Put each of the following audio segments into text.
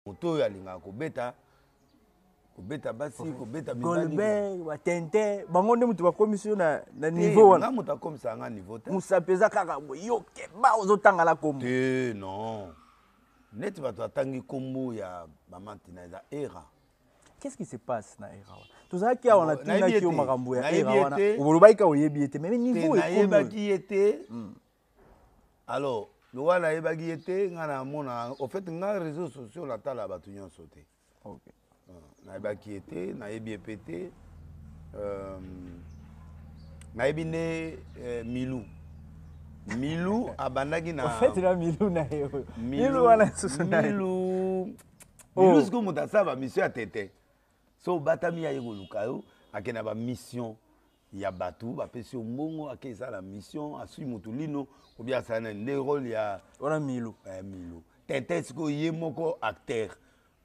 Moto oyo alingaka kobeta kobeta basi kobeta mibali. Golbert ba Tintin bango nde moto bakomisi yo na, na niveau wana. Nga moto akomisa nga niveau te. Musapi eza kaka boye yo keba ozotanga na kombo. Te non. Neti bato atangi kombo ya mama Tina eza era. Qu'est-ce qui se passe na era wana? Tozalaki awa na tunaki yo makambo ya era wana. Olobaki kaka oyebi ye te mais niveau ekomi. Nayebaki ye te. Alors lokola nayebaki ye te ngai namona au fait ngai réseaux sociaux natala bato nyonso te okay. Nayebaki ye te, nayebi ye mpe te. Nayebi nde Milou. Milou abandaki na au fait na Milou na ye oyo Milou wana susu na ye Milou oh. Milou sikoyo moto asala bamission ya tete so obatami aye koluka yo akenda bamission ya bato bapesi yo mbongo ake esala mission asui motu lino obi asala nani nde role ya wana Milou Milou tete sikoyo ye moko acteur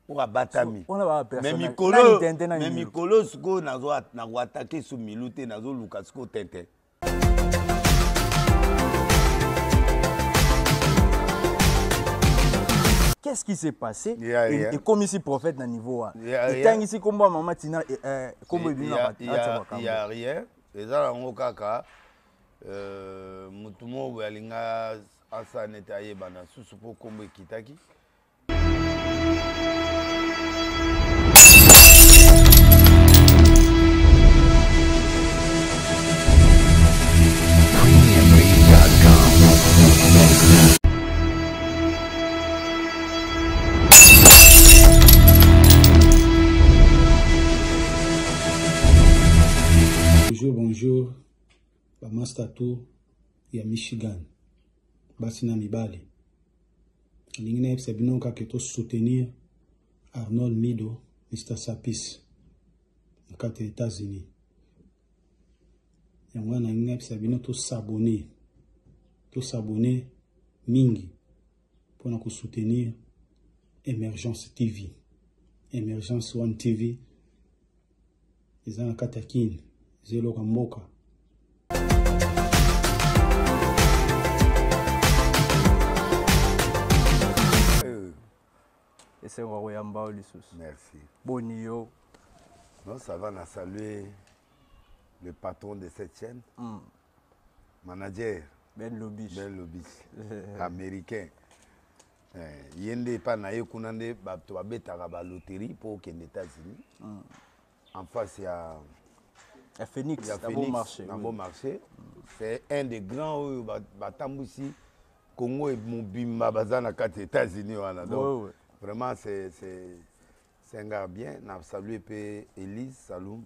oyo abatami mais mikolo sikoyo nakoatake su Milou te, nazoluka sikoyo tete. Qu'est-ce qui s'est passé? Ekomisi prophète na niveau wana etangisi kombo ya mama Tina, kombo ebimi na bato ya rien. Eza yango kaka motu moko boye alinga asala neti ayebana susu mpo kombo ekitaki. Bonjour, bonjour, ba master tour ya Michigan, basi na mibali. Nalingi nayebisa bino kaka to soutenir Arnold Mido, Mr Sapis na kati ya États-Unis. Yango wana nalingi nayebisa bino to s'abonner, to s'abonner mingi mpona ko soutenir Emergence TV, Emergence One TV eza na kati ya Kin, eza eloko ya mboka. Esengo koyamba yo lisusu. Merci. Boni yo? Non, ça va, na saluer le patron de cette chaîne, manager Ben Lobich. Ben Lobich, américain. Ye nde epai na ye kuna nde bato babetaka baloterie mpo okende États-Unis. En face ya ya Phoenix, ya na Phoenix, bon marché. Na bon marché. C'est un des grands oyo batambwisi Congo et mobimba baza na kati États-Unis wana. Donc vraiment c'est un gars bien. Na saluer pe Elise Saloum.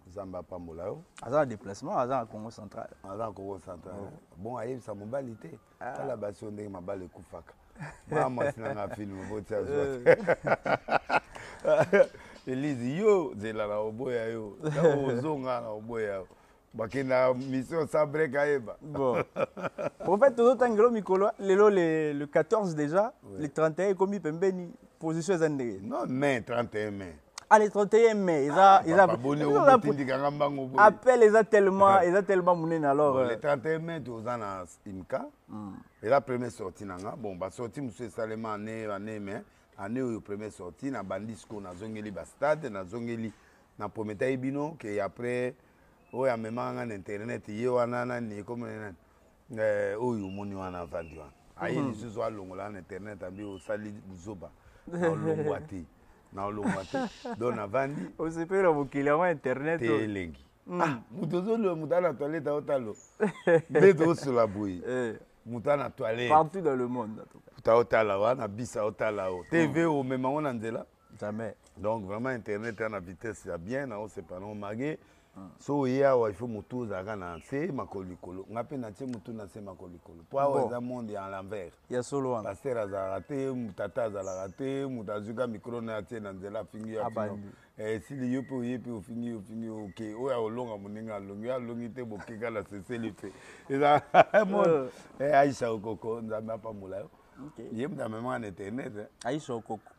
Nzambe apambola yo. Aza na déplacement, aza na Congo central. Aza na Congo central. Bon, ayebisa mobali te. Tala basi oyo ndenge mabala ekufaka. Mama mwasi na nga film botia zwa. Elise yo zela na oboya yo. Ntango ozonga na oboya yo. Bakenda mission sans break ayeba. Bon. Prophète tozotangela mikolo lelo le 14 déjà, le 31 ekomi pembeni, position eza ndenge. Non, mai 31 mai. Ah, le 31 mai, eza eza boni otindikanga mbango boye. Appel eza tellement eza tellement monene alors. Bon, le 31 mai toza na IMCA. Eza première sortie na nga. Bon, ba sortie mosusu esalema année année mais année oyo première sortie na bandi sikoyo nazongeli ba stade, nazongeli na prometaki bino ke après oyo amemaka nga na internet ye wana nani ekomi nani oyo omoni wana avandi wana aye lisusu alongola na internet ambi osali buzoba naolongwa te, naolongwa te. Donc navandi osepela mokili yango internet te elengi. Ah, moto ozoloba moto ana toilette aotalo nde tozosola boye moto ana toilette partout dans le monde en tout cas. Moto aotala wana bisa aotala o TV omema ngo na nzela jamais. Donc vraiment internet eza na vitesse ya bien, naosepa nango mage. So oye awa il faut motu ozalaka na nse makolo likolo, nga mpe natie motu na nse makolo likolo mpo awa eza monde ya l'envers. Ya solo wana. Pasteur azalaka te, tata azalaka te, moto azwika micro na atie na nzela afingi yo, Abandi. Esili yo mpe oye mpe ofingi yo, ofingi yo oke oyo akolonga moninga alongi oyo alongi te bokeka na seseli mpe eza monde. Aisha Okoko, Nzambe apambola yo. Ye moto amemaka na internet. Aisha Okoko.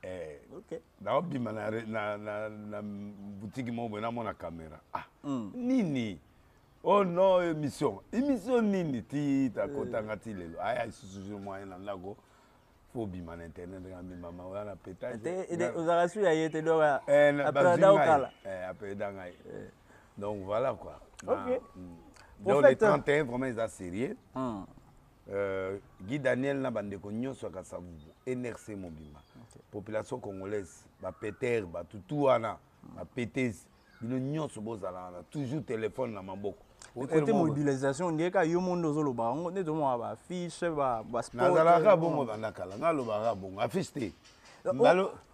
Naobima na boutique moko boye namona caméra. Ah, nini? Oh non, émission. Émission nini ti takotanga ti lelo. Aya lisusu jour moyen na ndako. Faut obima na internet, ngambi mama oya na pétage. Ozalaka su ya ye te, donc apeda okala. Apeda ngai. Donc voilà quoi. Ok. Donc le 31 vraiment eza sérieux. Guy Daniel na bandeko nyonso ya Kasavubu, NRC mobimba, population congolaise, bapeter, batutu wana, bapetese, bino nyonso bozala wana, toujours téléphone na maboko. Côté mobilisation, ndenge kaka yo mondo ozoloba yango, nde tozomona baaffiche, baspot. Nazalaka bongo banda kala, nga alobaka bongo, affiche te.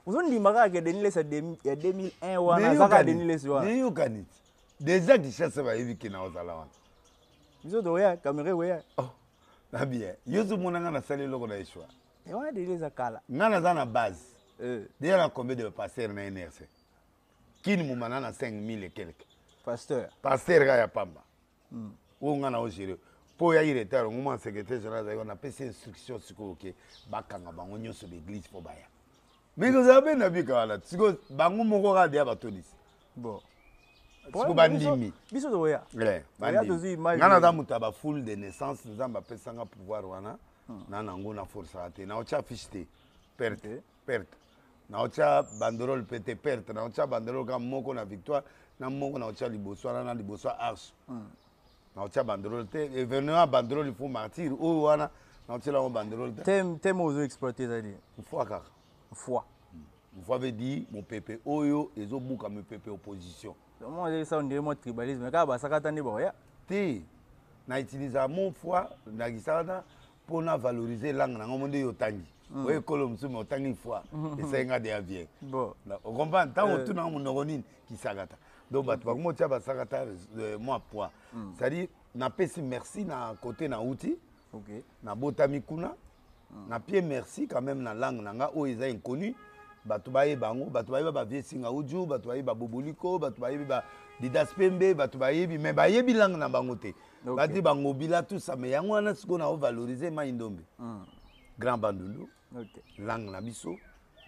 Ozondima kaka ke Denis Lessie ya 2001 wana azaka Denis Lessie wana? Neyokani ti déjà Kinshasa bayebi ke na ozala wana. Biso tokoya, caméra ekoya. Oh, na bien, yo ozomona nga nasali eloko na eshwa. Wana déjà eza kala. Nga naza na base déjà na combien de pasteur na NRC kini mumana na 5000 et quelque pasteur. Pasteur kaka ya pamba oyo nga na ogere mpo oyaki retard ngo mwa secrétaire général azalaki wana, apesi instruction sikoyo ke bakanga bango nyonso baeglise mpo baya. Mais kozala mpe na bika wana sikoyo, bango moko kaka deya batondisi. Bon. Siko bandimi. Biso tokoya. Nga naza moto ya bafoule de naissance, Nzambe apesanga pouvoir wana na nango, na forçaka te, naotya affiche te, perte, perte, naotya banderole mpe te, perte. Naotya banderole kaka moko na Victoire, na moko naotya liboso wana, na liboso ya arche. Naotya banderole te. Événement ya banderole, il faut martyr oyo wana naotyela yango banderole te. Thème ozo exploite ezali? Mfwa kaka. Mfwa. Mfwa veut dire mopepe oyo ezobuka mopepe opposition. Ezalisa ondire mwa tribalisme, kaka basakata nde baoya. Te, na utilisaka mo foi nakisaka mpona valoriser langue nango mo nde yo otangi oyo ekolo mosusu, me otangi foi, esali nga deya bien. Ocomprendre? Ntango otunanga monoko nini, kisakata. Donc bato bakomi otia basakata mwa poids, c'est-à-dire napesi merci na côté na uti, nabotami kuna, napie merci quand même na langue na nga oyo eza inconnu. Bato bayeba yango, bato bayeba bavie Singa Uju, bato bayebi baboboliko, bato bayebi ba Didas Pembe, bato bayebi, mais bayebi langue na bango te. Bati bangobila, tout ça. Mais yango wana sikoyo na ovaloriser Mai Ndombe, Grand Bandundu, langue na biso.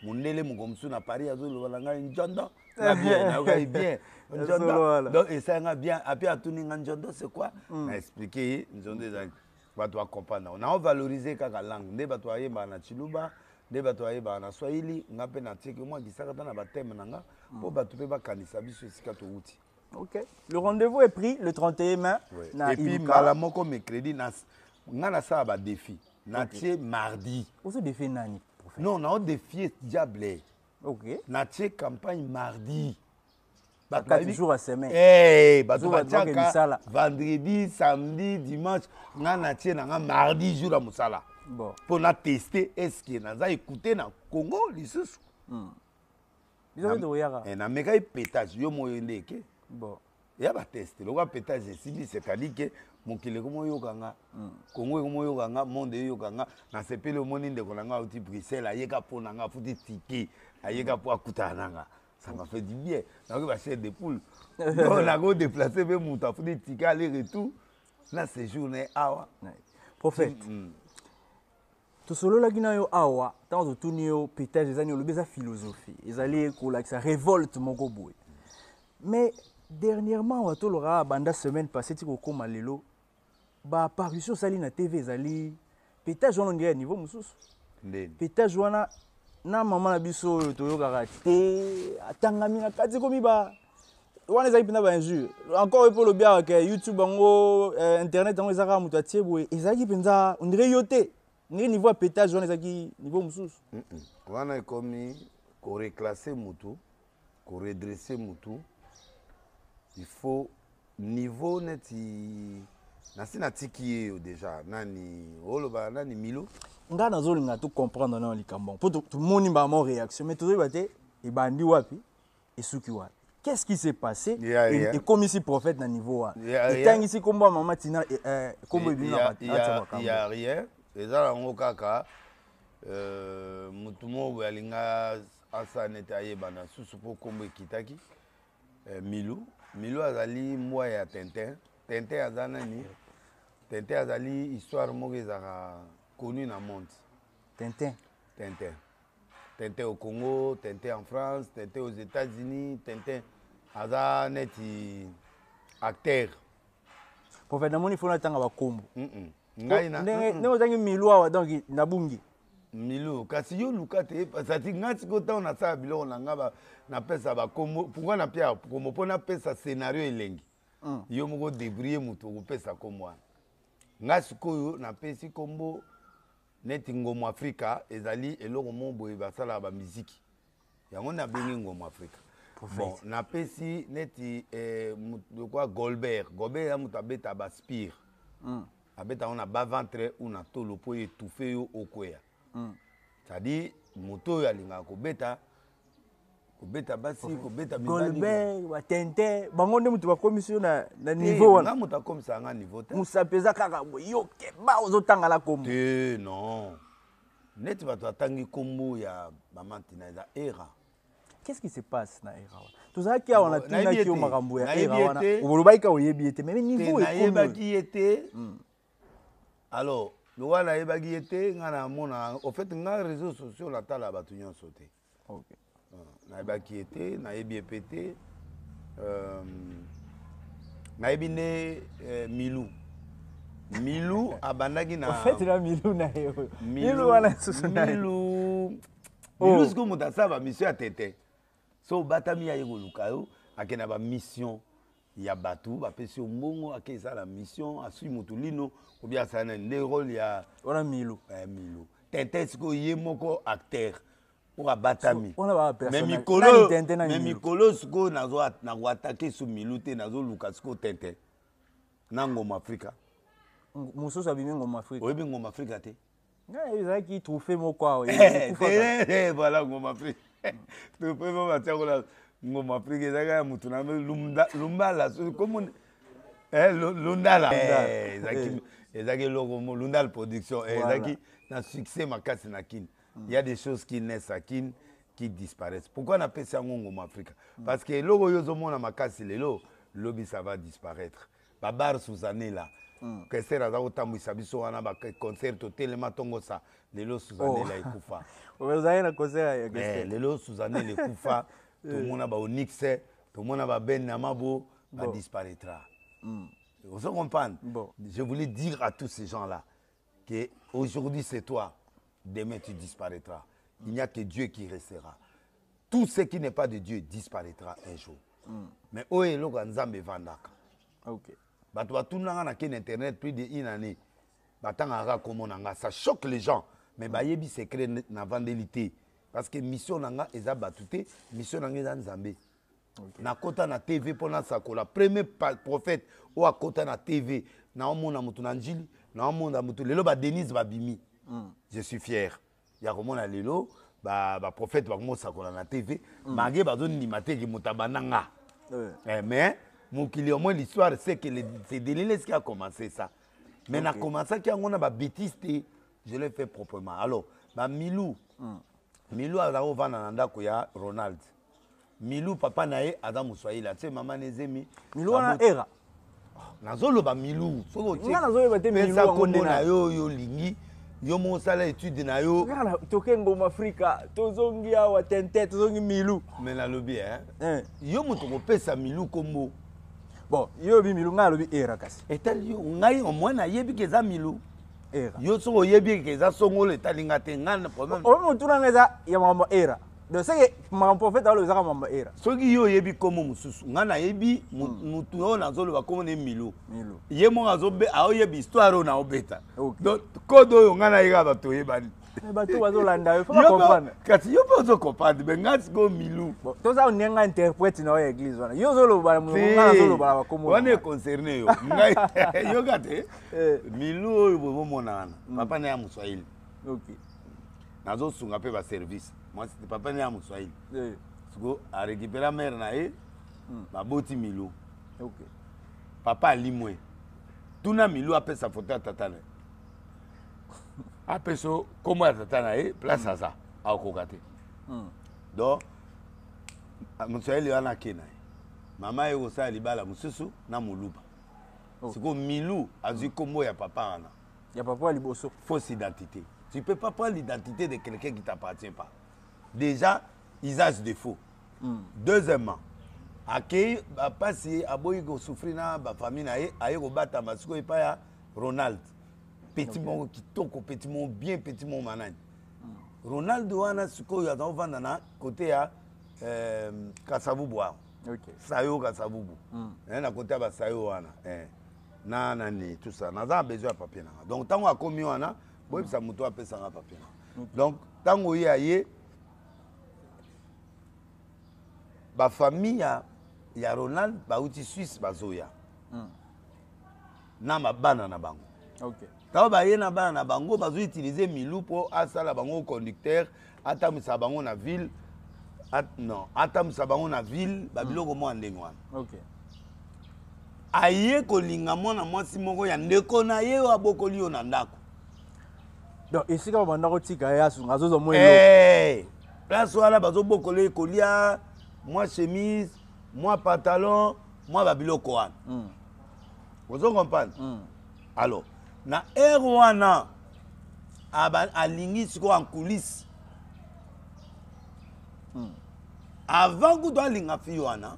Mondele moko mosusu na Paris azoloba na ngai njondo na bien, nayokai bien njondo. Donc esalinga bien. Api atuni nga njondo c'est quoi, na explique ye njondo ezali, bato bacomprendre yango. Nao valoriser kaka langue nde bato bayembaka na Chiluba, nde bato bayebaka na Swahili. Nga mpe natieki mwa kisaka ta na bathème na nga mpo bato mpe bakanisa biso esika towuti. Ok. Le rendez-vous est pris le 31 mai. Ouais. Na Et puis, mbala moko mercredi, nga nasala badéfi. Natie mardi. Ozo défi nani, prophète? Non, nao défier diable. Natie campagne mardi. 4 jours à semaine. Hey, bato batiaka vendredi, samedi, dimanche. Nga natie nanga mardi, jour ya mosala, mpo na teste est-ce naza écouté na Congo lisusu. Biso mpe tokoyaka. Namekaki pétage, yo moyo nde eke eya bateste lokola pétage esili, c'est-à-dire ke mokili ekomoyoka nga, Kongo ekomoyoka nga, monde eyoka nga. Nasepeli, omoni ndeko na nga auti Bruxelles, ayeka mpo na nga, afuti ticket, ayeka mpo akutana na nga. Ça m'a fait du bien. Nakoki bachair de poule, donc nako déplace mpe moto afuti ticket aller retour na séjour na ye awa. Prophète, tosololaki na yo awa, ntango totuni yo pétage eza nini, olobi eza philosophie, ezali kolakisa révolte moko boye. Mais dernièrement awa tolobaka, banda semaine passée ti kokóma lelo, baapparition osali na TV ezali pétage wana, ondire ya niveau mosusu. Pétage wana na mama na biso oyo toyokaka te, atangami na kati, komi ba wana ezali mpenza bainjure encore. Mpo olobi awa ke YouTube yango, internet yango eza kaka moto atie boye, ezalaki mpenza ondire yo te, ndenge niveau ya pétage wana ezalaki niveau mosusu. Wana ekomi koreclasser mutu, koredresser mutu. Il faut niveau neti nasi natiki ye yo déjà nani oloba nani Milo. Ngai nazolinga tocomprendre nano likambo mpo tomoni mbama réaction, mais tozoyeba te ebandi wapi, esuki wapi. Qu'est-ce qui s'est passé? Ekomisi prophète na niveau wana, etangisi kombo ya mama Tina, kombo ebimi na kati ya rien. Eza nango kaka motu moko boye alinga asala neti ayebana susu mpo kombo ekitaki. Milu, Milu azali mbwa ya Tintin. Tintin aza nani? Tintin azali histoire moko ezalaka connue na monde. Tintin. Tintin, Tintin au Congo, Tintin en France, Tintin aux États-Unis. Tintin aza neti acteur. Prophète, namoni fona ntanga bakombo. Ngai na ndenge ozangi Milu awa, donc nabungi. Milou, kasi yo luka te, c'est-à-dire nga sikoyo ntango nasala biloko na nga, napesa bakombo. Pourquoi napia kombo? Mpo napesa scénario elengi. Yo moko débrouille, moto okopesa kombo wana. Nga sikoyo napesi kombo neti Ngomo Afrika. Ezali eloko moko boye basalaka bamiziki, yango nabengi Ngomo Afrika. Bon, napesi neti lokwa Golbert. Golbert ya moto abeta baspire, abeta yango na bas-ventre ou na tolo mpo étouffe yo, okweya. C'est-à-dire moto oyo alingaka kobeta, kobeta basi, kobeta mibali. Golbert, batente bango nde moto bakomisi yo na niveau wana? Nga moto akomisaka nga niveau te. Mosapi eza kaka boye, yo keba, ozotanga na kombo. Te, non, neti bato atangi kombo ya bamantina, eza era. Qu'est-ce qui se passe na era wana? Tozalaki awa, natunaki yo makambo ya era wana, olobaki kaka oyebi ye te, mais niveau nayebaki ye te. Alors lokola nayebaki ye te, nga namona, au fait, nga réseaux sociaux natala bato nyonso te. Nayebaki ye te, nayebi ye mpe te. Nayebi nde Milu. Milu abandaki na Au fait, na Milu na ye oyo, Milu wana susu na ye. Milu, Milu sikoyo moto asala bamission ya tete. So obatami, aye koluka yo, akende na bamission ya bato, bapesi yo mbongo, ake esala mission, asui motu lino obi asala nani nde rôle ya Wana Milu. Milu tete sikoyo ye moko acteur oyo abatami. Mais mikolo sikoyo nakoatake su Milu te, nazoluka sikoyo tete na Ngoma Afrika. Mosusu abimi Ngoma Afrika. Oyebi Ngoma Afrika te? Ngai ezalaki trophée moko awa. Voilà, Ngoma Afrika, trophée moko batiakola Ngoma Afrika, ezalaki ya motu na Lumbala, komo Lundala. Ezalaki eloko Lundala Production, ezalaki na succès makasi na Kine. Il y a des choses qui naissent à Kin qui disparaissent. Pourquoi napesi yango Ngoma Afrika? Parce que eloko oyo ozomona makasi lelo, lobi ça va disparaître. Babar Suzanela, Kester aza kotambwisa biso wana baconcert, totelema ntongo sa. Lelo Suzanela ekufa. Ozali na concert? Ya lelo Suzanela ekufa. Tomona baonyx, tomona baben na mabo, badisparaîtra. Ozo comprendre? Bon. Je voulais dire à tous ces gens là que aujourd'hui c'est toi, demain tu disparaîtras. Il n'y a que Dieu qui restera. Tout ce qui n'est pas de Dieu disparaîtra un jour. Mais oyo eloko ya Nzambe evandaka. Bato batunanga na kene internet plus de une année, batangaka kaka kombo na nga, ça choque les gens, mais bayebi secret navandeli te, parce que mission na nga eza bato te, mission na nga eza Nzambe. Nakota na TV mpo nasakola. Premier prophète oyo akota na TV, naomona motu na Njili, naomona motu lelo badenise babimi. Je suis fier ya komona lelo baprophète ba bakomosakola na TV, malgré bazondima te ke moto abanda nga. Mais mokili, au moins l'histoire c'est que c'est Denis qui a commencé ça, mais na commençaki yango na babêtise te, je l'ai fait proprement. Alors bamilu, Milu aza kovanda na ndako ya Ronald. Milu, papa na ye aza moswahili, atie mama na ezemi. Milu wana era? Nazoloba Milu. Soki Nga nazoyeba te Milu opesa yango kombo nde na yo oyo olingi, yo moko osala étude na yo. Toke Ngoma Afrika, tozongi awa tente, tozongi Milu. Mais nalobi yo moto kopesa Milu kombo. Bon, yo oyebi Milu, ngai alobi era kasi. Etali yo. Ngai au moins nayebi ke eza Milu. Era. Yo soki oyebi ke eza songolo, etali nga te. Ngai na problème Oyo motuna nga eza ya makambo era, donc seke makambo prophète aloba ezaka makambo era. Soki yo oyebi kombo mosusu, ngai nayebi mutu oyo nazoloba kombo ne Milu. Milu. Ye moko aoyebi histoire oyo naobeta. Donc code oyo ngai nayeka, bato oyebani. Mais bato bazolanda yo, faut Yo mpe- bacomprendre. Kasi yo mpe ozocomprendre, mais ngai sikoyo Milu. Bon, toza ndenge nga interprète na oyo ya église wana, yo ozoloba na monoko, nga nazoloba na bakombo na Wana ngai. econcerne yo, ngai yoka te. Milu oyo boye bomona wana, papa na ya moswahili. Nazosunga mpe baservice mwasi te, papa na ya moswahili. Siko arécupéra mare na ye, baboti Milu. Papa alimwe. Tuna Milu apesa foto ya tata na ye, apesa kombo ya tata na ye, place aza, akokoka te. Donc moswahili wana ake na ye, mama ye kosala libala mosusu na moluba. Sikoyo Milu azwi kombo ya papa wana. Ya papa ya liboso. Fausse identité. Tu peux pas prendre l'identité de quelqu'un qui t'appartient pas. Déjà usage de faux. Deuxièmement, akei bapasi, aboyi kosouffrir na bafamille na ye, aye kobatama sikoyo epai ya Ronald, petit moko kitoko, petit moko bien, petit moko manani. Ronaldo wana sikoyo aza kovanda na kote ya Kasavubu awa. Sayo Kasavubu. Na kote ya basayo wana. Na nani tout ça. Naza na besoin ya papier nanga. Donc ntango akomi wana, boyebisa moto apesanga papier nanga. Donc ntango ye aye, bafamille ya Ronald bauti Suisse bazoya. Na bana na bango. Ntango baye na bana na bango, bazoutiliser Milu mpo asala bango conducteur, atambwisa bango na ville, non, atambwisa bango na ville, babiloko mwa ndenge wana. Aye kolinga mwana mwasi moko ya ndeko na ye oyo abokoli yo na ndako. Donc esika babanda kotika ye asunga, azozwa mwa eloko. Place wana bazobokola ye, kolia mwa chemise, mwa pantalon, mwa babiloko wana. Ozo comprendre? Alors na heure wana alingi sikoyo en coulisse. Avant kutu alinga fille wana,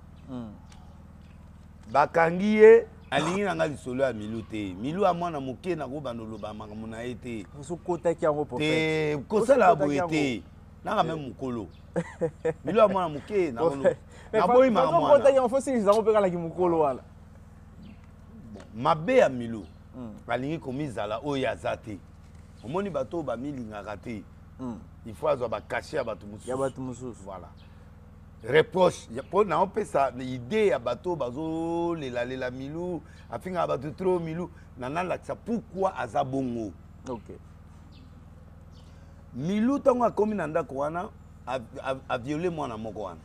bakangi ye. Alingi na nga lisolo ya Milu te. Milu ya mwana moke, nakobanda oloba makambo na ye te. Osokotaki yango. Te, kosala boye te, nanga me mokolo. Milu ya mwana moke, naboyi makambo wana. Yango fo silisa yango mpe kalaki mokolo wana. Mabe ya Milu, alingi komizala oyo aza te. Omoni bato oyo bamilingaka te, il faut azwa bacachet ya bato mosusu. Ya bato mosusu. Voilà, reproche mpo naopesa idée ya bato oyo bazolelalela Milu, afingaka bato trop. Milu na nalakisa pourquoi aza bongo. Milu ntango akomi na ndako wana, aviole mwana moko wana.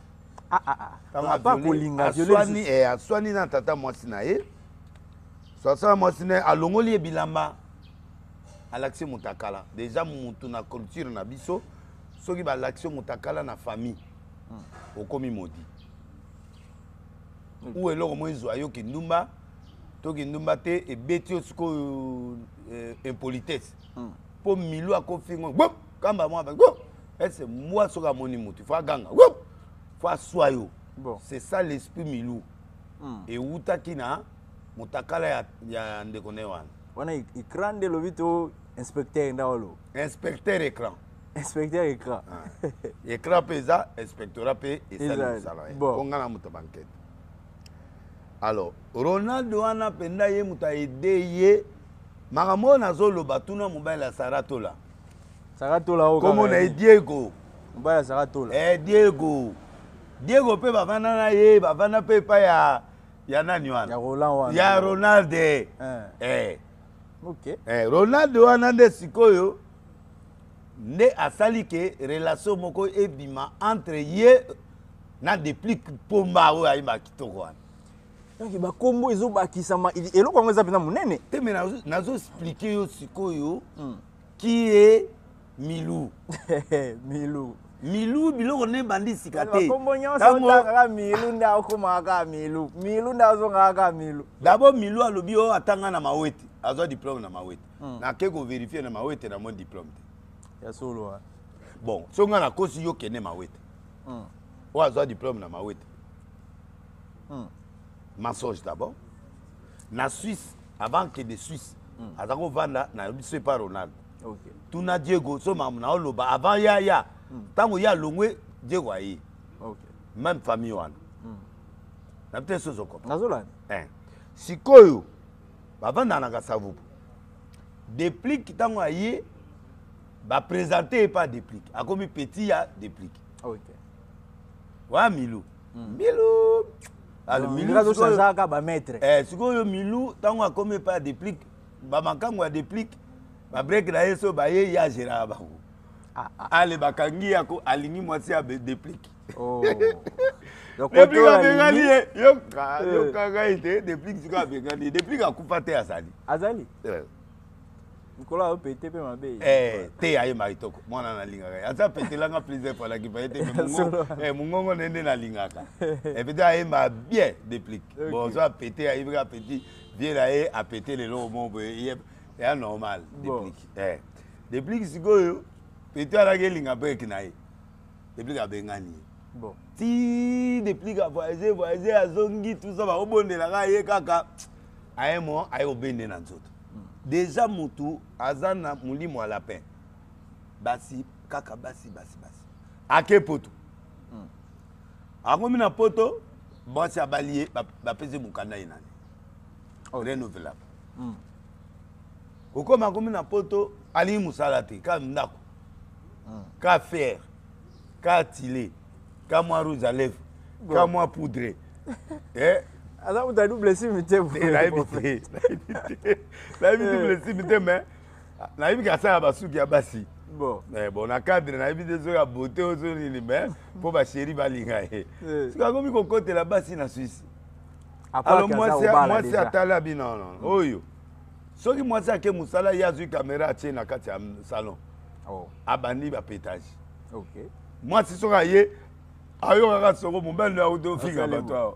Kolinga. Aswani na tata mwasi na ye, swasala mwasi na ye, alongoli ye bilamba, alakisi moto akala. Déjà motu na culture na biso, soki balakisi yo moto akala na famille, okomi maudit ou eloko mo ezwa yo kindumba to kindumba te, ebeti yo sikoyo impolitesse. Mpo Milu akofingo kamba mwa ese mbwa, soki amoni motu fo aganga, fo aswa yo. C'est ça l'esprit Milu. Ewutaki na motakala ya ndeko na ye wana. Wana écran nde elobi to inspecteur nde olo? Inspecteur écran. Inspecteur écran. Ah. Écran mpe eza inspectorat mpe esali mosala po nga na moto bankete. Alors Ronaldo wana mpenza, ye moto aide ye makambo oyo nazoloba. Tuna mobali ya Sara Tola. Sara Tola oyo? Kombo na ye Diego. Mobali ya Sara Tola? Diego. Diego mpe bavanda na ye, bavanda mpe epai ya nani wana? Ya Roland wana. Ya Ronald. Ronald wana nde sikoyo nde asali ke relation moko ebima entre ye na Deplick Pomba oyo ayembaka kitoko wana. Donc bakombo ezobakisama, eloko yango eza mpenza monene. Te, me nazo expliquer yo sikoyo qui est Milu. Milu. Milu, biloko nde ebandi sika te. Bakombo nyonso otangaka, Milu nde akomaka kaka Milu, Milu nde azongaka kaka Milu. D'abord Milu alobi oyo atanga na Mawete, azwa diplôme na Mawete. Nake kovérifier na Mawete, na moi diplôme te. Ya solo? Bon, so nga nakosi, yo kende Mawete. Oyo azwa diplôme na Mawete. Mensonge d'abord. Na Suisse, avant que de Suisse, aza kovanda na biso epa Ronald. Tuna Diego so makambo na oloba. Avant ya ntango ye alongwe, Diego aye. Même famille wana na peut-être sozo comprendre. Nazolanda. Sikoyo bavandaka na Kasavubu. Deplick ntango aye, baprésente ye pa Deplick, akomi petit ya Deplick. Wa Milu. Milu, alors Milu azochangeaka bamaître. Sikoyo Milu ntango akomi epai ya Deplick, bamakango ya Deplick, babrek na ye so baye, ye agéraka bango. Ale bakangi ye, alingi mwasi ya Deplick. Deplick abengani ye. Yoka ngai te, Deplick sikoyo abengani ye. Deplick akufa te, azali. Azali likolo ayo pete mpe mabe. Te, ayembaka kitoko, mwana nalingaka ye. Aza petelanga plusieurs fois, nakipa ye te, mongongo nde nde nalingaka. Peut-être ayembaka bien Deplick. Bon, so apete, ayebi kaka petit vie na ye, apete lelo mo boye, eya normal. Deplick, Deplick sikoyo pete alaki elinga brek na ye, Deplick abengani ye. Ti Deplick avoyage voyage, azongi, tout ça, baobondelaka ye kaka aye mo aye kobende na nzoto. Déjà mutu aza na molimo ya lapin, basi. Kaka basi, basi, basi. Ake poto. Akomi na poto, mwasi abali ye, bapesi mokanda ye nani? Renouvelable. Kokoma akomi na poto, alingi mosala te, ka ndako. Ka fer, ka tile, ka mwa rouge à lèvres, ka mwa poudre. Eh? Aza moto ya double sim te. Nayebi te, nayebi double sim te, mais nayebi ke asala basuki ya basi. Bon. Eh, bon, na cadre nayebi te soki ya beauté ozo nini, mais mpo bachéri balinga ye. Soki akomi kokotela basi na Suisse. Alors mwasi atali abi non non, oyo soki mwasi ake mosala, ye azwi caméra atie na kati ya salon. Abandi bapétage. Mwasi soki aye, ayokaka soko mobali no auti ofinga bato awa.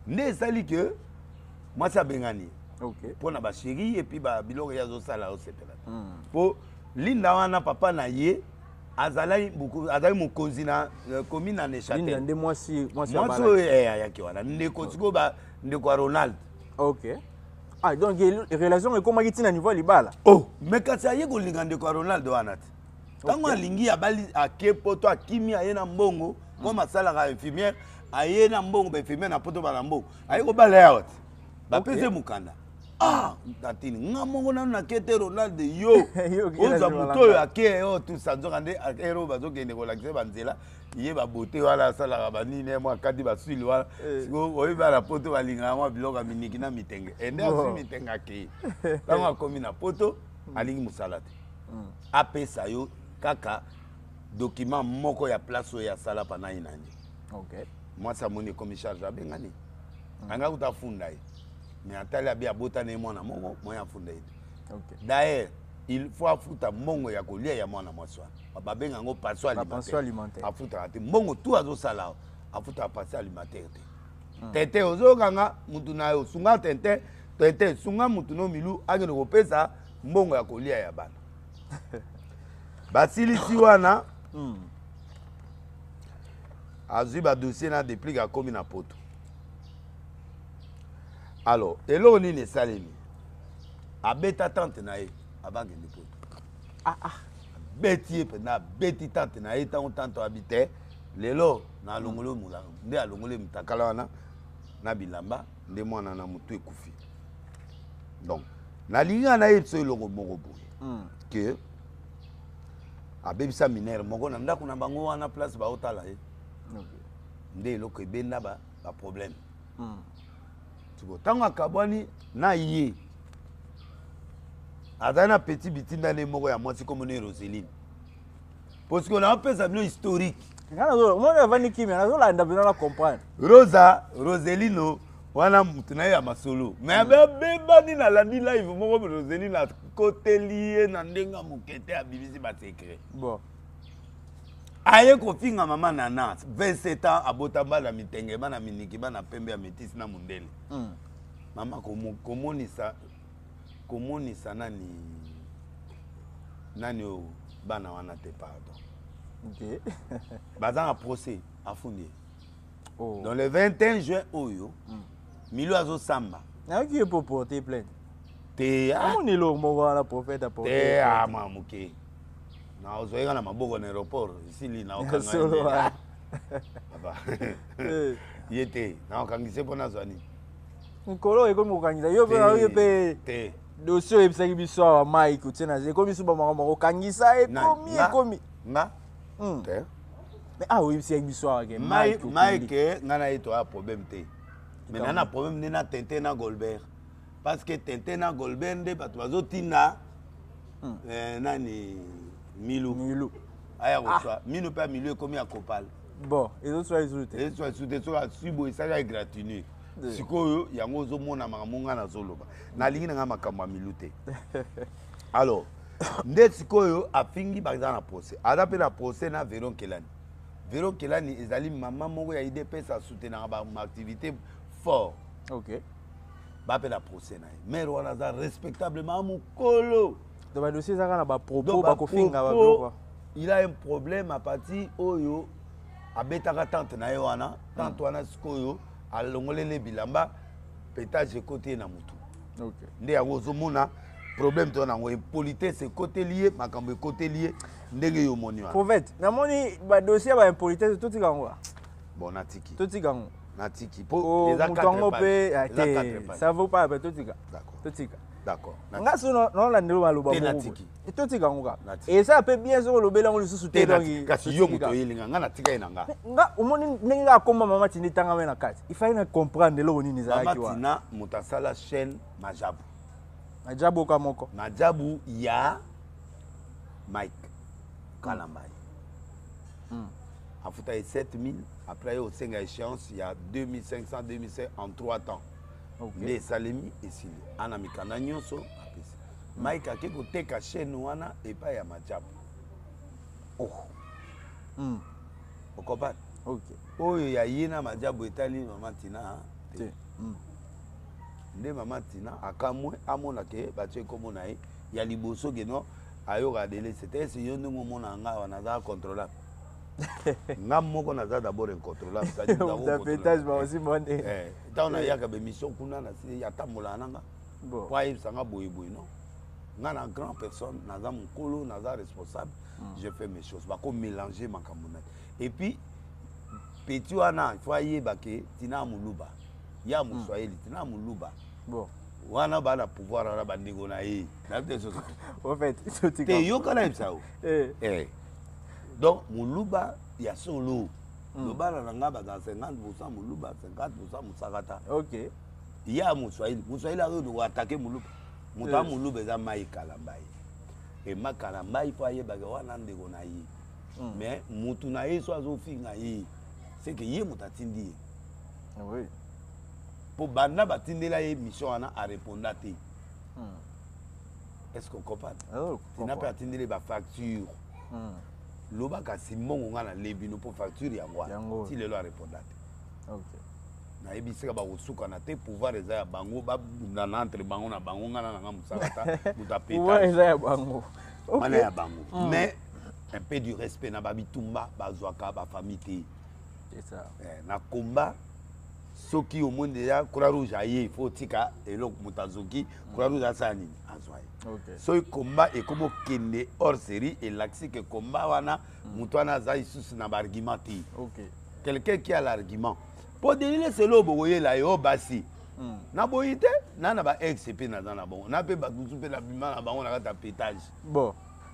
Nde esali ke mwasi abengani mpo na bachéri et puis babiloko ye azosala osepela. Mpo Linda wana, papa na ye azalaki mokonzi na commune na Neuchâtel. Nde mwasi mwasi oyo ayaki wana, ndeko sikoyo, ndeko ya Ronald. Ok, ah, donc relation ekomaki ntina niveau ya libala? Oh, mais kasi aye kolinga ndeko ya Ronald wana te. Ntango alingi, abali, ake poto, akimi, aye na mbongo. Comme asalaka infirmière, aye na mbongo, bainfirmière na poto bana mbongo. Aye kobala yawa te, bapesi ye mokanda. Ah, tantine, nga moko nanu nake te. Ronald, yo ozwa moto oyo ake oyo tusa. Nzoka nde ero bazokende kolakisa banzela ye babote wana, asalaka banini, mwa akati baswili wana. Sikoyo oyebi, bana poto balingaka mwa biloko ya miniki na mitenge. Ende azwi mitenge, akei. Ntango akomi na poto, alingi mosala te. Apesa yo kaka document moko ya place oyo asala pana ye nani. Mwasi amoni ekomi charge, abengani. Anga kuta afunda ye, mais atali abi abota na ye mwana moko, moyen afunda ye te. D'ailleurs il faut afuta mbongo ya kolia ya mwana mwasi wana, babenga yango pension alimentaire. Afutaka te mbongo tu azosala, afutaka pension alimentaire te. Tete ozokanga mutu na yo, sunga tete, tete sunga mutu no milu akende kopesa mbongo ya kolia ya bana. Basilisi wana, azwi badossier na déplique, akomi na poto. Alors eloko nini esalemi? Abeta tante na ye abakende poto. Ah, ah. Abeti ye mpenza, abeti tante na ye. Ntango tante abi te, lelo nalongoli oyo, nde alongoli mutakala wana na bilamba, nde mwana na motu ekufi. Donc nalingi nga nayebi so eloko moko boye ke abebisa minere moko na ndako na bango wana, place baotala ye. Nde eloko ebenda baproblème. Siko ntango akabwani na ye, azali na petit bitinda nde moko ya mwasi, komona Roseline, po sikoyo naopesa bino historique. Omoni avandi kimia, nazolanda mpena na comprendre. Rosa Roselino wana, motu na ye ya masolo, mais babebani. Nalandi live moko, Roseline akoteli ye na ndenge ya moke te, abimisi basecret. Bon. Aye kofinga mama Nana, 27 ans, abota bana mitenge, bana miniki, bana pembe ya métis na mondele. Mama komonisa nani nani oyo bana wana te, pardon. Baza na procès, afundi ye. Donc le 21 juin oyo, Milo azosamba. Nayoki ye po porter plainte. Te. Amoni eloko moko wana, prophète aporte. Te, mwa moke na ozwaki na maboko na aéroport esili. Solo. Naokanga ye te, naokangisa mpo nazwa nini? Nkolo ekomi kokangisa yo mpe, nayoki mpe te. Dossier oyebisaki biso awa, Mike otie na ekomi so bamakambo kokangisa ekomi ekomi. Nga te. Mais ah, oyebisaki biso awa ke Mike, ngai na ye toya problème te, mais naa na problème nde na Tintin na Golbert, parce que Tintin na Golbert nde bato bazotinda nani, Milu. Milu. Aya koswa mino mpe ya Milu ekomi ya kopal. Bon, ezoswa lisusu te. Ezoswa lisusu te. Soki aswi boye, esalaka égratignure. Sikoyo yango ozomona makambo ngai nazoloba, nalingi na ngai makambo ya Milu te. Alors nde sikoyo afingi, baza na procès, aza mpe na procès na Veron Kelani. Veron Kelani ezali mama moko ya UDPS, asoutenaka baactivité fort. Bape na procès na ye. Mare wana aza respectable, maa mokolo. Donc badossier ezaka na bapropos, bakofinga, babiloko. Il a un problème à partir oyo abetaka tante na ye wana. Tante wana sikoyo alongolele bilamba, pétage ekoti ye na motu. Nde yango ozomona. Problème to nango, impolitesse ekoteli ye, makambo ekoteli ye ndenge yo omoni wana. Prophète, namoni badossier ya baimpolitesse, totika yango. Bon, natiki. Totika yango. Natiki po eza moto yango mpe te, ça vaut pas, totika. Totika. D'accord. Nga so naolandelo maloba moko, totika yango kaka, eza mpe bien soki olobeli yango lisusu te. Donc kasi yo moto oyelinga nga, natika ye na nga. Nga omoni ndenge kaka komba mama Tina etangame na kati, il fallait na comprendre eloko nini ezalaki wana. Tina moto asala chaîne Majabu. Majabu oka moko. Majabu ya Mike Kalambai. Afuta ye 7000, après ye osenga échéance ya 2500, 2500 en 3 temps. Nde esalemi, esili ana mikanda nyonso apesi. Mike ake koteka chaîne wana epai ya Majabu. Oh. Okocomprendre? Okay. Oyo ya ye na Majabu etali mama Tina te. Nde mama Tina akamwe, amona ke batie kombo na ye ya liboso keno ayoka delese te. Ese yo ndenge omona nga awa, naza contrôlable, nga moko naza d'abord incontrôlable. Ntango nayaka bémission kuna, atambolaka nanga po ayebisa nga boyeboye. Non, nga na grand personne, naza mokolo, naza responsable. Je fais mes choses, bakomélanger makambo na. Et puis petit wana, il faut ayeba ke Tina ya moluba, ya moswahili, Tina ya moluba. Wana baa na pouvoir wana, bandeko na ye, nayebi te. Te, yoka, nayebisa yo. Donc moluba ya solo, lobala na nga bazala 50 moluba, 50 mosakata. Ya moswahili, moswahili akoki koattaquer moluba. Moto ya moluba eza Mai Kalambai. E Makalambai mpo ayebaka wana ndeko na ye, mais mutu na ye so azofinga ye, c'est que ye moto atindi ye. Mpo banda batindela ye mission wana, areponda te. Est ce que ocomprendre? Tina mpe atindeli bafacture, loba kasi mbongo nga nalebi no mpo facture yango wana, ti lelo areponda te. Nayebi sika bakosukana te. Pouvoir eza ya bango, babundana entre bango na bango. Nga na nanga mosala ta moto. Apeta eza ya bango. Wana ya bango, mais un peu du respect na babitumba bazwaka bafamille te. Na komba, soki omoni deja Croix Rouge aye, faut otika eloko. Moto azoki, Croix Rouge asala nini? Azwa ye. Soki komba ekomi okende hors série, elakisi ke komba wana, moto wana aza lisusu na baargument te. Quelqu'un qui a l'argument, mpo delile selo bokoyela ye oyo basi naboyi te, na ba ex mpe naza na bango, na mpe bato mosusu mpe nabima na bango na kati ya pétage.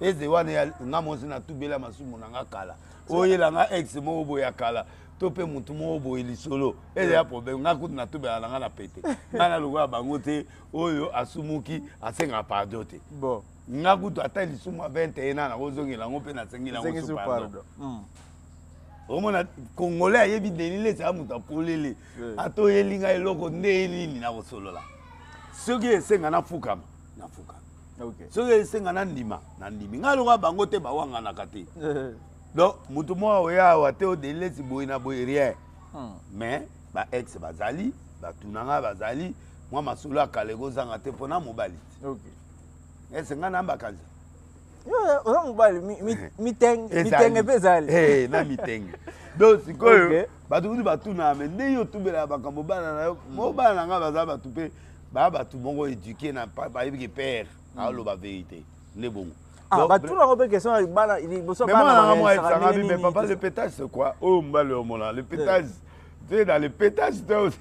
Eze wana nga mosi natubela masumu na nga kala, oyela nga ex moko boye ya kala to mpe motu moko boye lisolo eze ya problème. Nga kutu natubela na nga na pete, nga na lokola bango te oyo asumuki asengaka pardon te. Nga kutu ata lisumu ya 21 ans, nakozongela yango mpe nasengeli yango su pardon. Omona Congolais ayebi Denis Lessie aya moto apolele, ata oyeli ngai eloko nde nini, nakosolola. Soki esenga nafukama, nafukama. Soki esenga nandima, nandimi. Ngai lokola bango te, bawanganaka te. Donc motu moko oya awa te, o Denis Lessie boye na boye, rien. Mais baex bazali, batuna ngai bazali, mwa masolo ya kala ekozanga te mpona mobali te. Ese ngai na bakanza. Oza mobali, mitenge mpe ezali. Na mitenge. Donc sikoyo bato kutu batunaka me nde yo otubelaka makambo bana na yo mo. Bana na ngai baza bato mpe baya bato moko éduqué na bayebi ke père aoloba vérité nde bongo. Batuna yango mpe question bana liboso. Mais mwana nanga moko ayebisanga bi: "Mais papa, le pétage, c'est quoi?" Oyo mobali omona le pétage, tu es dans le pétage, toi aussi.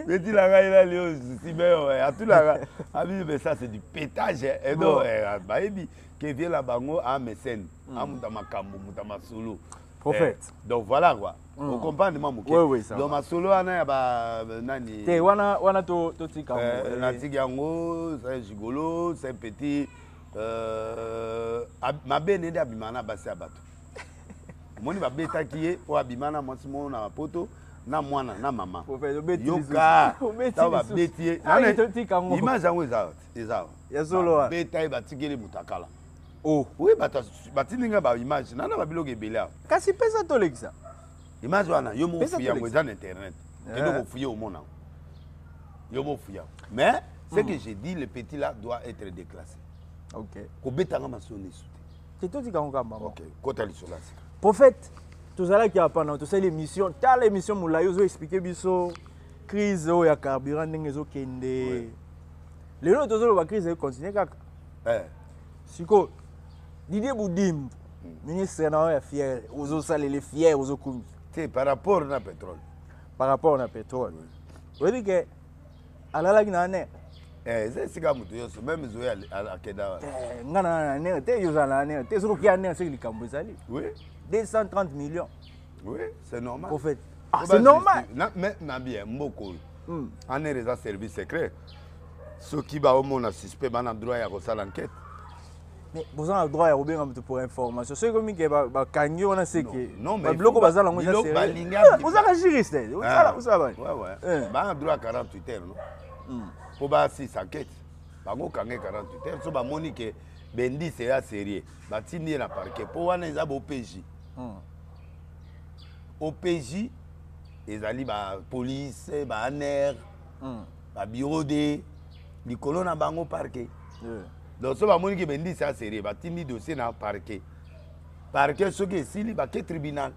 Petit nanga elali oyo sibe atulaka abi: "Mais ça, c'est du pétage." Et donc bayebi ke vie na bango amesene, amuta makambo, muta masolo. Prophète. Donc voilà quoi, ocomprendre mwa moke. Donc masolo wana ya ba nani. Te, wana wana totika. Natiki yango. C'est un gigolo, c'est un petit mabe nde abima na basi ya bato. Omoni, babetaki ye mpo abima na mwasi moko na bapoto na mwana na mama. Yoka, ntango babeti ye, image yango eza. Beta ye, batikeli moto akala. Oh. Oui, bato batindi nga baimage nana, babiloko ebele awa. Kasi pesa tolekisa. Image wana, yo moko fuya yango, eza na internet. Kende kofuye, omona yo moko fuya. Mais ce que j'ai dit, le petit là doit être déclassé. Kobetanga masolo esu te. Te, totika yango kaka mama. Ok, kota lisolo ya sika. Prophète, tozalaki apa na tosali émission. Tala émission molai, ozo expliquer biso crise oyo ya carburant ndenge ezokende. Lelo tozoloba crise econtinue kaka. Sikoyo Didier Budimbu, ministre na yo ya fier, ozosalele fier, ozokumisa. Te, par rapport na pétrole. Par rapport na pétrole. Oyebi ke alalaki na ANR. Eh, eza esika moto nyonso, même Zoé akenda wana. Eh, nga na ANR te, yo ozala na ANR te, soki oki ANR seki likambo ezali. Oui. 230 millions. Oui, c'est normal. Prophète. Ah, c'est normal. Na, mais, na bien, mboko oyo. ANR eza service secret. Soki baomona suspect, bana droit ya kosala enquête. Mais boza na droit ya kobenga moto pour information. Soki komi ke bakangi wana, seke Non, mais babiloko il faut baza nango eza biloko sérieux. balingi Ah, ozaka juriste, osala osala bani. Ouais. Eh. Bana droit ya 48 heures, non? Mpo basisa enquête. Bango kange 48 heures. So bamoni ke bendise ya sérieux, batindi ye na parquet. Mpo wana eza ba OPJ. OPJ ezali ba police, ba ANR, ba bureau de likolo na bango parquet. Donc so bamoni ke bendisi ya sérieux, batindi dossier na parquet. Parquet soki esili, bake tribunal.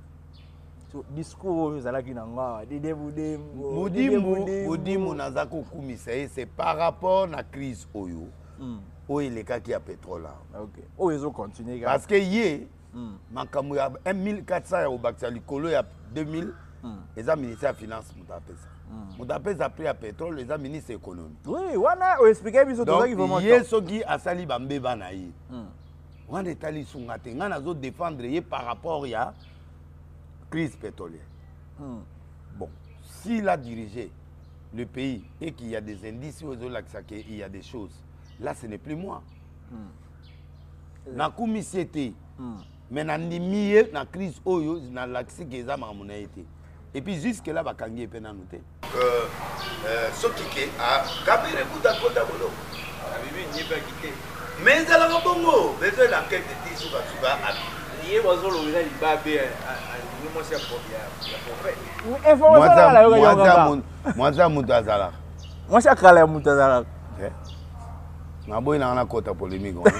So, discours oyo ezalaki nango awa, Didier Budimbu, Didier Budimbu, Budimbu. Budimbu naza kokumisa ye, c'est par rapport na crise oyo oyo elekaki ya pétrole awa. Ok, oyo ezocontinue kaka. Parce que ye makambo ya 1400 ya kobakisa likolo ya 2000 eza ministère ya finance moto apesa. Moto apesa prix ya pétrole eza ministre économie. Oui, wana oexplike biso, tozalaki Donc vraiment ye temps. soki asali bambeba na ye wana, etali sunga te. Ngai nazodéfendre ye par rapport ya crise pétrolière. Bon, s'il a dirigé le pays et qu'il y a des indices oyo ezolakisa ke il y a des choses là, ce n'est plus moi. Nakumisi ye te, mais nandimi ye na crise oyo nalakisi ke eza makambo na ye te. Et puis jusque là bakangi ye mpe nanu te. Soki ke Kamerhe kuta kota boloko, mais ezalaka bongo, besoin d'enquête ti sukasuka abi. Ye bazolobela libabe, alingi mwasi ya prophète. Information wana nayoka yango kaka. Mwasi ya moto azalaka. Mwasi ya kala ya moto azalaka. Naboyi nanga nakota polémique wana.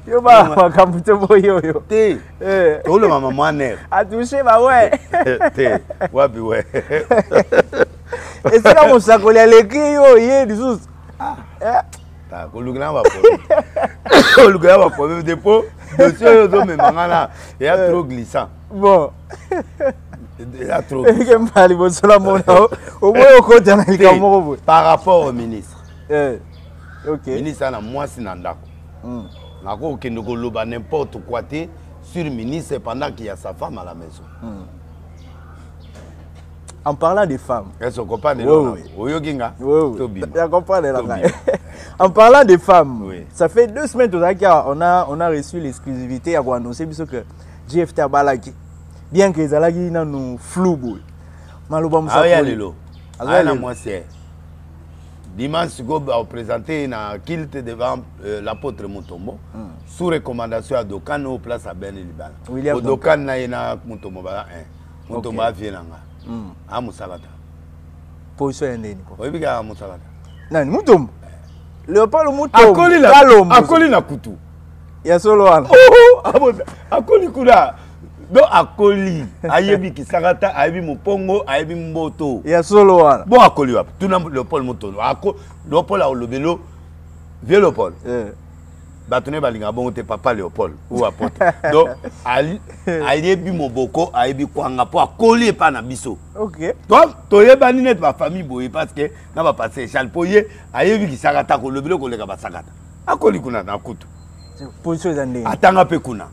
Yo ba makambo te boyi oyo. Te. Toloma mama nere. Atouche bawe. Te, wapi we? Esika mosakoli aleki yo ye lisusu. Kolukela baproblème, kolukela baproblème te, po dossier oyo ozomema nga na eya trop glissant. Bon. Eya trop. Elike mbala liboso na mona oboyi okota na likambo moko boye. Par rapport au ministre. Ok. Ministre ana mwasi na ndako. Nakokende koloba n'importe quoi te sur ministre pendant qu'il y a sa femme à la maison. En parlant des femmes. Est-ce qu'on comprend? Oui, oui. Oyoki nga? Oui. Tobima. Je comprends la Tobima. En parlant des femmes, ça fait 2 semaines on a reçu l'exclusivité à annoncer que JFT abalaki. Bien que ezalaki nanu flou boye. Maloba Aya mosakoli. lelo. Azoya Aya na lelo. mwasi ye. Dimanche sikoyo baprésente ye na culte devant l'apôtre Mutombo, sous recommandation ya Dokan oyo place abeni libala. William. Po Dokan na ye na Mutombo baza 1. Mutombo avie na nga. Amusaka ta. Position ya ndeni quoi? Oyebi kaka amusaka ta. Nani, Mutombo? Léopold Mutombo. Akoli na Kalombo. Akoli na kutu. Ya solo wana. Oh, akoli kuna. Donc akoli, ayebi kisakata, ayebi mopongo, ayebi mboto. Ya solo wana. Bon, akoli wapi? Tuna Léopold Mutombo. Ako Léopold aolobelo vieux Léopold. Bato ne balingaka bongo te, papa Léopold ou apôtre. Donc ayebi moboko, ayebi kwanga mpo akoli epa na biso. To toyebani neti bafamille boye, parce que na bapase Charles, mpo ye ayebi kisakata, kolobeli koleka basakata. Akoli kuna na kutu. Position eza ndenge. Atanga mpe kuna.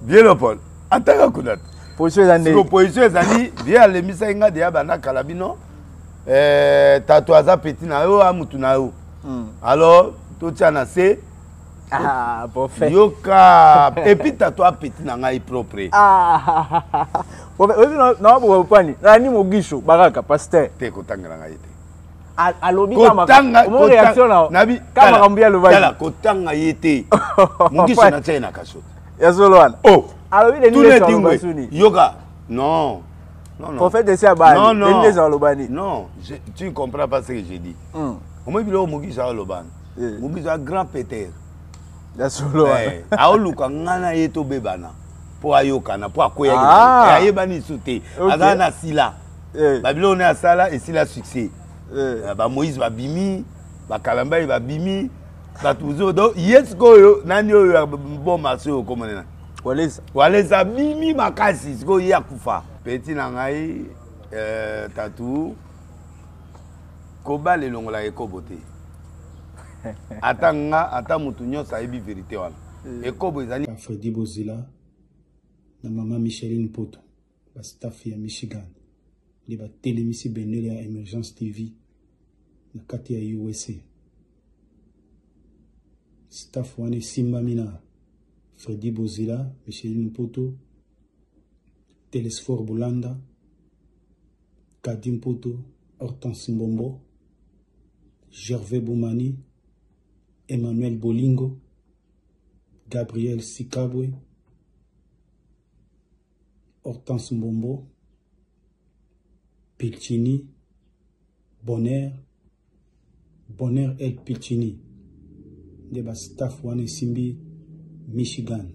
Vieux Léopold atanga kuna te. Position eza siko ndenge. Position ezali, vieux alemisaki nga deya banda kala bino. Tato aza petit na yo, amutu na yo. Alors totia na se. Ah, prophète. Yoka, et puis tato apeti na ngai propre. Ah. Prophète, oyebi na waboka popani. Nani Mogisho baraka pasteur. Te, kotangela ngai te. Alobi Kotanga kama réaction na nabi kama makambo ya alobaki. Tala, kotanga ye te. Mogisho na tia ye na kasho. Ya solo wana. Oh. Alobi Denis Tuna Lessie Edingwe. aloba suni. Yoka, non non non. Prophète esi abali. Non, non. Denis Lessie aloba nini? Non, tu ne comprends pas ce que j'ai dit. Omoi biloko Mogisho aloba. Mogisho a grand péter. Ya solo wana. Aoluka nga na ye tobebana mpo ayokana, mpo akweyaki. Ayebani lisu te. Azala na sila. Babiloko ne asala esila succès. Bamoïse babimi. Bakalambai babimi, bato mosusu. Donc ye sikoyo nani oyo ya bon marché oyo okomonena? Walesa. Walesa abimi makasi, sikoyo ye akufa. Petit na ngai tatu kobala elongolaka ekobo te. Ata nga, ata motu nyonso ayebi verité wana. Ekobo ezali. Fredi Bozila na mama Micheline Poto, bastaff ya Michigan nde batelemisi bendele ya Emergence TV na kati ya USA. Staff wana esimbami na Fredi Bozila, Micheline Mpoto, Telesfor Bulanda, Kadi Mpoto, Hortense Mbombo, Gervais Boumani, Emmanuel Bolingo, Gabriel Sikabwe, Hortense Mbombo, Pilchini, Bonheur, Bonheur El Pilchini. Nde ba staff wana esimbi Michigan.